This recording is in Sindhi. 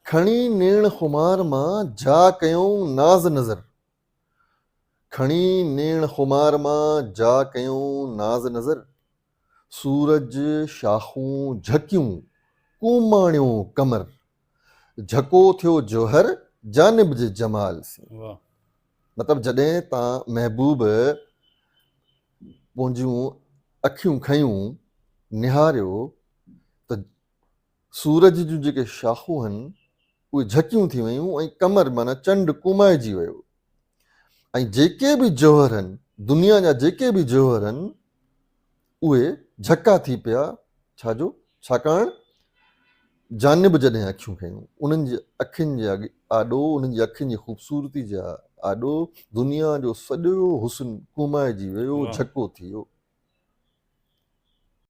کڻي نيڻ خمار مان جا ڪيئون ناز نظر. کڻي نيڻ خمار مان جا ڪيئون ناز نظر. سورج شاخون جهڪيون ڪوماڻيو قمر. جهڪو ٿيو جوهر جانب جي جمال سين. مطلب جڏهن تان محبوب پنهنجون اکيون کنيون نهاريو ته سورج جون جيڪي شاخون هن اهي جهڪيون ٿي ويون ۽ قمر معنيٰ چنڊ ڪومائجي ويو ۽ جيڪي به جوهر هن دنيا جا جيڪي به جوهر هن اهي جهڪا ٿي پيا ڇا جو ڇاڪاڻ جانب جڏهن اکيون کنيون انهن جي اکين جي آڏو انهن جي اکين جي خوبصورتي جي آڏو دنيا جو سڄو حسن ڪومائجي ويو جهڪو ٿي ويو.